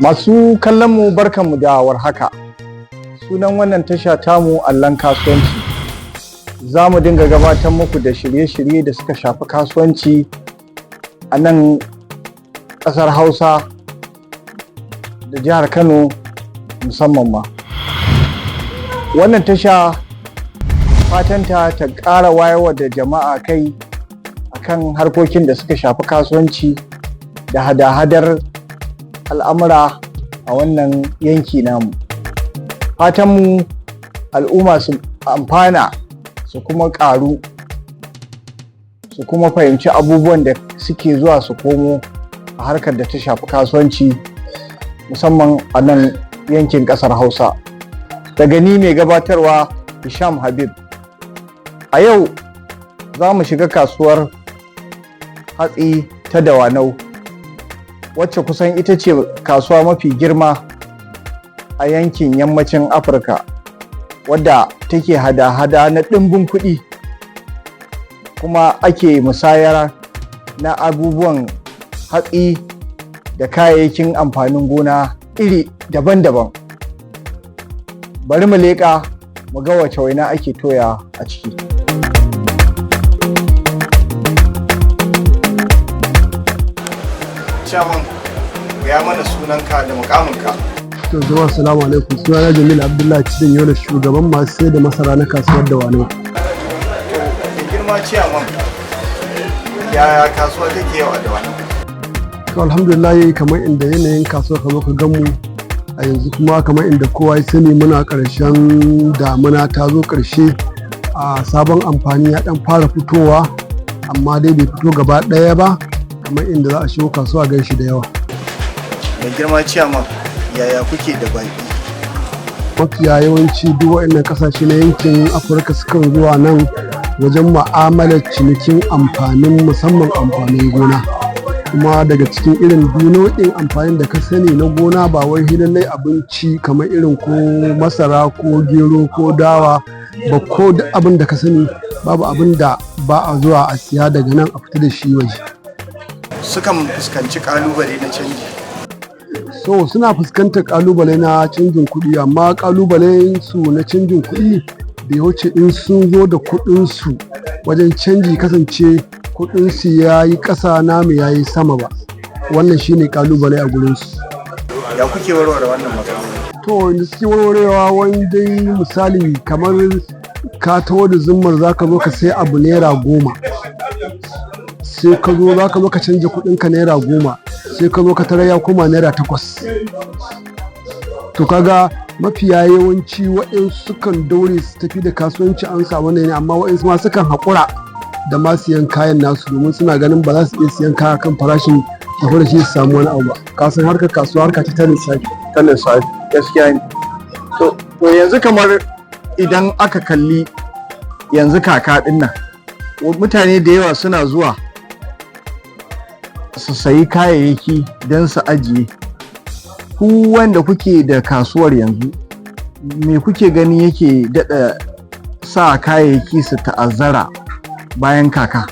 Masu kallon mu, barkanmu da warhaka. Sunan wannan tasha tamu Allon Kasuwanci. Za mu dinga gabatar muku da shirye-shirye da suka shafi kasuwanci a nan ƙasar Hausa da jihar Kano musamman ma. Wannan tasha fatanta ta ƙara wayarwa da jama'a kai akan harkokin da suka shafi kasuwanci da hada-hadar al'amura a wannan yanki namu. Fatanmu al'umma su amfana, su kuma ƙaru, su kuma fahimci abubuwan da suke zuwa su komo a harkar da ta shafi kasuwanci, musamman a nan yankin ƙasar Hausa. Daga ni mai gabatarwa, Hisham Habib. A yau za mu shiga kasuwar hatsi ta Dawanau, wacce kusan ita ce kasuwa mafi girma a yankin yammacin Afirka, wadda take hada-hada na ɗimbin kuɗi kuma ake musayar na abubuwan hatsi da kayayyakin amfanin gona iri daban-daban. Bari mu leƙa mu ga wace waina ake toya a ciki. Chairman, gaya mana sunanka da mukaminka. To jama'a, salamu alaikum. Sunana Jamilu Abdullahi Cidin Yola, shugaban masu sai da masara na kasuwar Dawanau. To, da girma ciyaman, yaya kasuwa take yau a Dawanau? To alhamdulillah, kamar inda yanayin kasuwar ka zo ka gan mu a yanzu, kuma kamar inda kowa ya sani, muna ƙarshen damuna, ta zo ƙarshe, a sabon amfani ya ɗan fara fitowa, amma dai bai fito gaba ɗaya ba kamar inda za a shigo kasuwa gan shi da yawa. Mai girma ciyaman, yaya kuke da baƙi? Mafiya yawanci duk waɗannan ƙasashe na yankin Afirka sukan zuwa nan wajen mu'amalar cinikin amfanin, musamman amfanin gona. Kuma daga cikin irin nau'in amfanin da ka sani na gona, ba wai lallai abinci kamar irin ko masara ko gero ko dawa ba, ko duk abin da ka sani, babu abin da ba a zuwa a siya daga nan a fita da shi waje. Sukan fuskanci ƙalubale na canji? So suna fuskantar kalubale na canjin kuɗi, amma kalubalen su na canjin kuɗi bai wuce in sun zo da kuɗin su wajen canji, kasance kuɗin su ya yi ƙasa, namu ya yi sama ba. Wannan shine kalubale a gurin su. Ya kuke warware wannan matsala? To, inda suke warwarewa, wani dai misali kamar ka taho da zummar za ka zo ka sai abu ₦10, sai ka zo za ka zo ka canja kuɗinka ₦10, sai ka zo ka tarar ya koma ₦8. To kaga mafiya yawanci waɗansu sukan daure su tafi da kasuwanci, an samu ne, amma waɗansu ma sukan haƙura da ma siyan kayan nasu, domin suna ganin ba za su iya siyan kaya kan farashin da da shi su samu wani abu ba. Ka san harkar kasuwa harka ce ta lissafi. Ta lissafi, gaskiya ne. To yanzu kamar idan aka kalli yanzu kaka ɗin nan, mutane da yawa suna zuwa su sayi kayayyaki don su ajiye. Ku wanda kuke da kasuwar yanzu, me kuke gani yake daɗa sa kayayyaki su ta'azzara bayan kaka?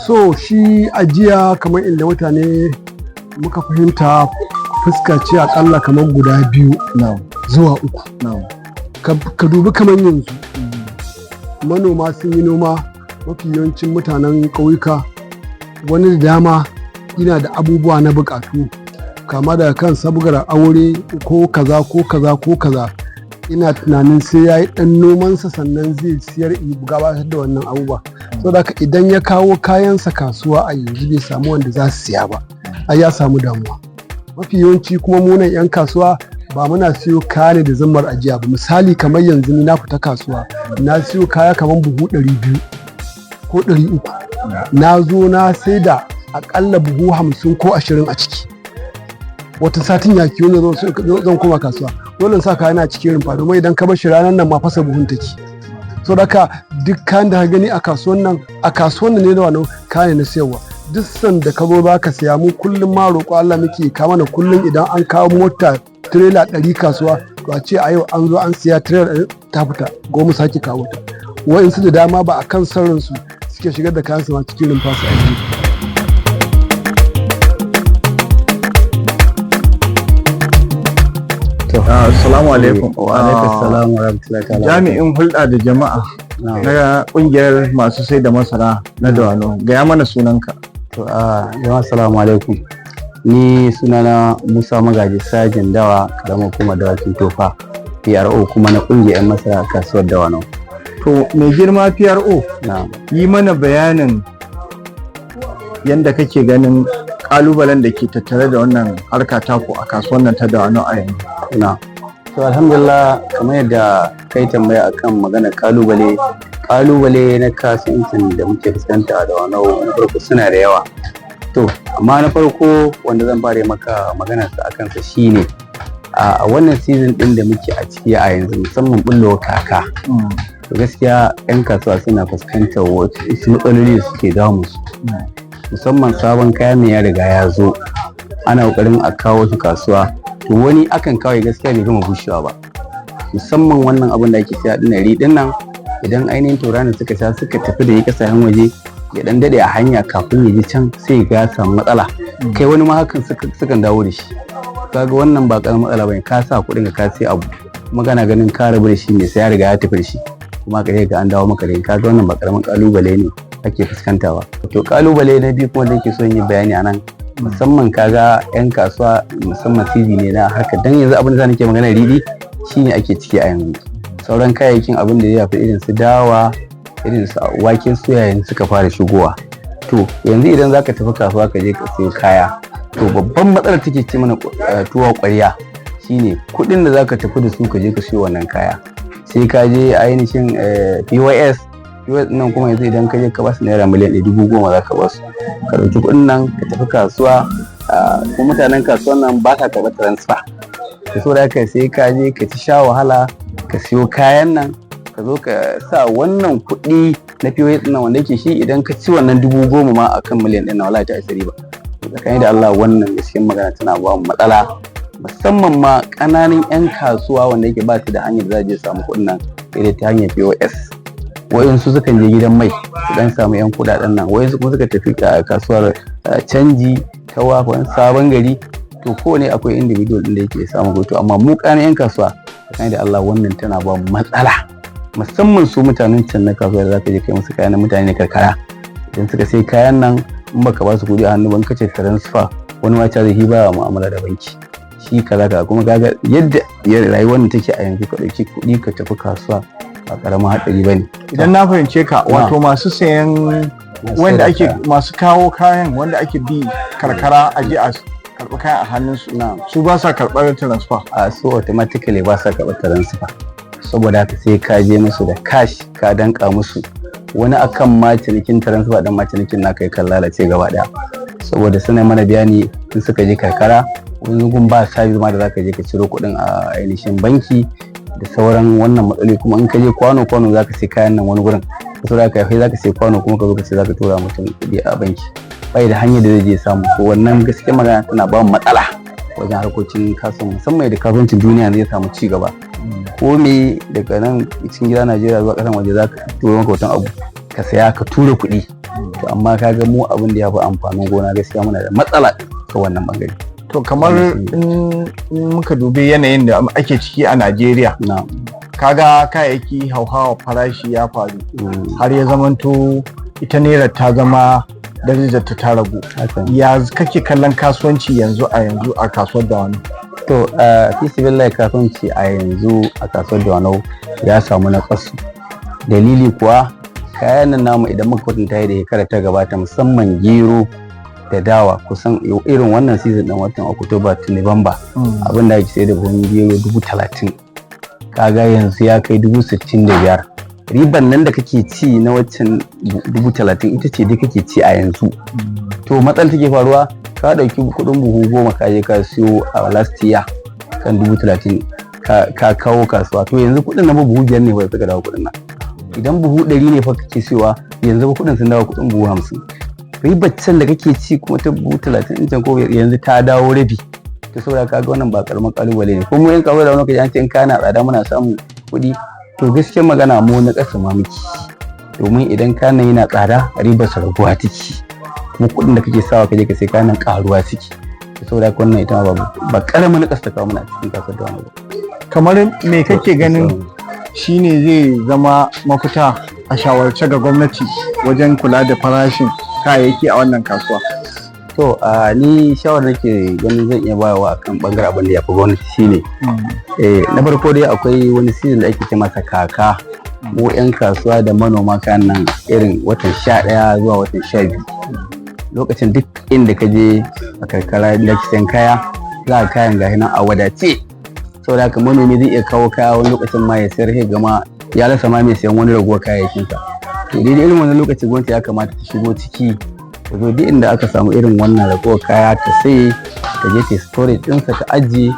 So shi ajiya, kamar inda mutane muka fahimta, fuska ce akalla kamar guda biyu zuwa uku. Ka dubi kamar yanzu manoma sun yi noma, mafi yawancin mutanen ƙauyuka, wani da dama yana da abubuwa na buƙatu, kama daga kan sabgar aure ko kaza ko kaza ko kaza. Ina tunanin sai ya yi ɗan nomansa sannan zai siyar, gabatar da wannan abubuwa. Saboda haka idan ya kawo kayansa kasuwa a yanzu bai samu wanda za su siya ba, ai ya samu damuwa. Mafi yawanci kuma munan 'yan kasuwa ba muna siyo kaya ne da zummar ajiya ba. Misali kamar yanzu ni na fita kasuwa, na siyo kaya kamar buhu 200 ko 300, na zo na sai da akalla buhu 50 ko 20 a ciki. Wata satin ya kiyo ne zan koma kasuwa, dole in sa kaya na cikin rumfa, domin idan ka bar shi ranar nan ma fasa buhun take. So haka duk kayan da ka gani a kasuwan nan ne da wannan kayan na sayarwa. Duk sanda ka zo za ka siya, mu kullum ma roƙo Allah muke ka mana. Kullum idan an kawo mota tirela 100 kasuwa, to a ce a yau an zo an siya tirela ta fita, goma sake kawo ta. Wa'insu da dama ba a kan sarrinsu suke shigar da kayan su ma cikin rumfa su ajiye. Assalamu alaikum. Wa alaikum salam wa rahmatullahi ta'ala. Jami'in hulɗa da jama'a na ƙungiyar masu sai da masara na Dawanau, gaya mana sunanka. To a jama'a, assalamu alaikum. Ni sunana Musa Magaji Sajin Dawa, karamar hukumar Dawakin Tofa, PRO kuma na ƙungiyar masara kasuwar Dawanau. To, mai girma PRO, Na yi mana bayanin yadda kake ganin ƙalubalen da ke tattare da wannan harka taku a kasuwar nan ta Dawanau a yanzu. Na. To, alhamdulillah, kamar yadda kai tambaya akan maganar kalubale, kalubale na kasuwancin da muke fuskanta a Dawanau, na farko suna da yawa. To, amma na farko wanda zan fara maka maganar sa akan sa shine a wannan season din da muke a ciki a yanzu, musamman bullowar kaka. To, gaskiya 'yan kasuwa suna fuskantar wasu matsaloli da suke damun su, musamman sabon kaya mai ya riga ya zo, ana kokarin a kawo shi kasuwa. To, wani akan kawo gaskiya bai gama bushewa ba, musamman wannan abin da ake siya din riɗin nan. Idan ainihin tauraron suka sha suka tafi da ya kasashen waje, ya dan dade a hanya kafin ya je can, sai ya samu matsala. Kai, wani ma hakan sukan dawo da shi. Kaga wannan ba karamin matsala bane. Ka sa kuɗin ka sai abu, kuma kana ganin ka rabu da shi, mai sai ya riga ya tafi da shi, kuma ka ga an dawo maka da shi. Kaga wannan ba karamin kalubale ne ake fuskanta ba. To, kalubale na biyu kuma da yake son yi bayani a nan, musamman kaga yan kasuwa, musamman season ne na harka, dan yanzu abin da nake magana riɗi shine ake ciki a yanzu. Sauran kayayyakin abin da ya shafi irin su dawa, irin su waken suya, yanzu suka fara shigowa. To, yanzu idan zaka tafi kasuwa ka je ka sayo kaya, to babban matsalar take ci mana tuwo ƙwarya shine kuɗin da zaka tafi da su ka je ka siyo wannan kaya. Sai ka je ainihin POS. POS nan kuma yanzu idan ka je ka basu naira miliyan 1, 10,000 za ka basu, ka ɗauki kuɗin nan ka tafi kasuwa. Kuma mutanen kasuwan nan ba sa karɓar transfer da saboda haka sai ka je ka ci sha wahala ka siyo kayan nan, ka zo ka sa wannan kuɗi na POS ɗin nan, wanda yake shi idan ka ci wannan 10,000 ma akan miliyan ɗin nan, wallahi ta isa riba. Tsakani da Allah, wannan gaskiyar magana tana ba mu matsala, musamman ma ƙananan 'yan kasuwa wanda yake ba su da hanyar da za je samu kuɗin nan sai dai ta hanyar POS. Wayansu sukan je gidan mai su dan samu 'yan kuɗaɗen nan, wayansu kuma suka tafi kasuwar canji ta wafan sabon gari. To, kowane akwai individual ɗin da yake samun kuɗi. Amma mu ƙananan 'yan kasuwa, tsakani da Allah, wannan tana ba mu matsala, musamman su mutanen can na kasuwa da zaka je kai musu kayan, mutane karkara, idan suka sai kayan nan, in baka ba su kuɗi a hannu ban kace transfer, wani ma ta zai ba mu'amala da banki shi kaza kaza. Kuma kaga yadda rayuwar nan take a yanzu, ka ɗauki kuɗi ka tafi kasuwa ba ƙaramin hatsari bane. Idan na fahimce ka, wato masu sayan wanda ake masu kawo kayan, wanda ake bi karkara a je a karɓi kayan a hannunsu, su ba sa karɓar transfer? A su automatically ba sa karɓar transfer. Saboda haka sai ka je musu da cash ka danka musu. Wani akan ma cinikin transfer din ma, cinikin naka kan lalace gaba daya, saboda suna mana bayani in suka je karkara, wani gun ba service ma da zaka je ka ciro kuɗin a ainihin banki da sauran wannan matsaloli. Kuma in ka je kwano kwano zaka sai kayan nan wani gurin, saboda haka kai zaka sai kwano kuma ka zo ka ce zaka tura mutum kuɗi a banki, bai da hanyar da zai je samu. To, wannan gaskiya magana tana ba mu matsala wajen harkokin kasuwanci, musamman da kasuwancin duniya zai samu ci gaba. Ko me daga nan cikin gida Najeriya zuwa kasan waje, zaka turo maka hoton abu ka saya ka tura kuɗi. To, amma kaga mu abin da ya fi amfanin gona, gaskiya muna da matsala ta wannan bangare. To, kamar in muka dubi yanayin da ake ciki a Najeriya, kaga kayayyaki hauhawa farashi ya faru, har ya zamanto ita naira ta zama darajar ta ragu. Ya kake kallon kasuwanci yanzu a yanzu a kasuwar Dawanau? To, fi sabilillahi, kasuwanci a yanzu a kasuwar Dawanau ya samu naƙasu. Dalili kuwa, kayan nan namu idan muka kwatanta da shekarar ta gabata, musamman gero da dawa, kusan irin wannan season ɗin watan October to November, abin da ake sayar da buhun gero 30,000, kaga yanzu ya kai 65,000. Riban nan da kake ci na waccan 30,000 ita ce dai kake ci a yanzu. To, matsalar take faruwa, ka ɗauki kuɗin buhu 10 ka je ka siyo a last year kan 30,000, ka kawo kasuwa. To, yanzu kuɗin nan buhu 5 ne fa suka dawo kuɗin nan. Idan buhu 100 ne fa kake siyowa, yanzu ba kuɗin sun dawo kuɗin buhu 50. Ribar can da kake ci kuma ta buhu 30 ɗin can ko yanzu ta dawo rabi. To, saboda kaga wannan ba karamin kalubale ne. Kuma in kawai da wani kaji an ce in kana tsada muna samun kuɗi, to gaskiyar magana mu na ƙasa ma muke, domin idan kayan yana tsada, ribar sa raguwa take, kuma kuɗin da kake sawa kaje ka sai kayan ƙaruwa suke. Saboda haka wannan ita ma ba karamin na ƙasa ta kawo mana a cikin kasuwar da wani ba. Kamar me kake ganin shine zai zama mafita a shawarce ga gwamnati wajen kula da farashin kayayyaki a wannan kasuwa? To, a ni shawarar nake ganin zan iya bayarwa akan bangaren abin da ya fi gwamnati shine, na farko dai akwai wani season da ake ce masa kaka. Mu 'yan kasuwa da manoma kayan nan irin watan 11 zuwa watan 12, lokacin duk inda ka je a karkara da ake sayan kaya, za a kayan gashi nan a wadace. Saboda haka manomi zai iya kawo kaya, wani lokacin ma ya sayar sai gama ya rasa ma mai sayan wani ragowar kayayyakinsa. To, daidai irin wannan lokaci gwamnati ya kamata ta shigo ciki, ta zo duk inda aka samu irin wannan ragowar kaya ta sai ta je ta storage ɗinsa, ta ajiye.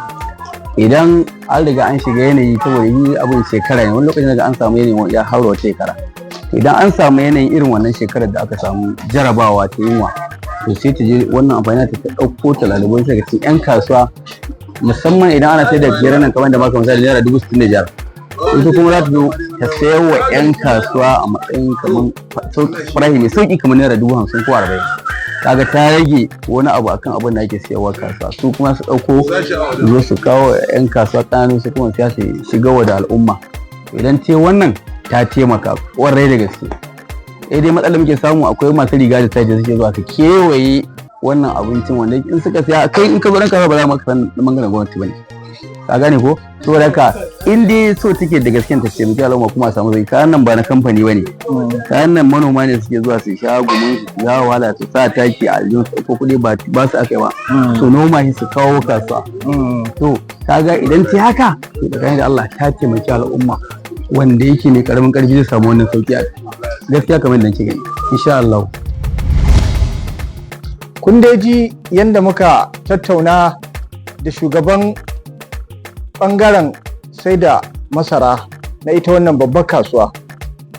Idan an riga an shiga yanayi, saboda yi abin shekara ne, wani lokacin daga an samu yanayin ya haura wata shekara. To, idan an samu yanayin irin wannan shekarar da aka samu jarabawa ta yunwa, to sai ta je wannan amfani ta ɗauko ta lalubo daga cikin 'yan kasuwa, musamman idan ana sai da biyar nan kamar da baka misali naira 65,000, ita kuma za ta zo ta sayar wa 'yan kasuwa a matsayin kamar farashi mai sauki, kamar naira 50,000 ko 40. Kaga ta rage wani abu akan abin da ake sayarwa kasuwa. Su kuma su ɗauko su zo su kawo 'yan kasuwa ƙananu, su kuma siya su shiga wa da al'umma. Idan ce wannan ta taimaka ƙwarai da gaske. Sai dai matsalar muke samu, akwai masu riga da taji suke zuwa su kewaye wannan abincin, wanda in suka siya, kai in ka zo ranka ba za mu san bangaren gwamnati bane, ka gane ko? Saboda haka in dai so take da gasken ta taimaki al'umma kuma a samu zai, kayan nan ba na kamfani bane, kayan nan manoma ne suke zuwa su sha gumin su, sha wahala, su sa taki a aljihun su, ko kuɗi ba su aka yi ba, su noma shi su kawo kasuwa. To, kaga idan ta haka, to tsakanin da Allah ta taimaki al'umma, wanda yake mai karamin karfi zai samu wannan sauki a gaskiya kamar yadda nake gani, insha Allah. Kun dai ji yadda muka tattauna da shugaban ɓangaren sai da masara na ita wannan babbar kasuwa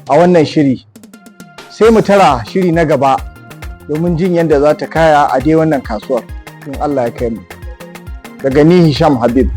a wannan shiri. Sai mu tara shiri na gaba domin jin yadda za ta kaya a dai wannan kasuwar in Allah ya kai mu. Daga ni Hisham Habib.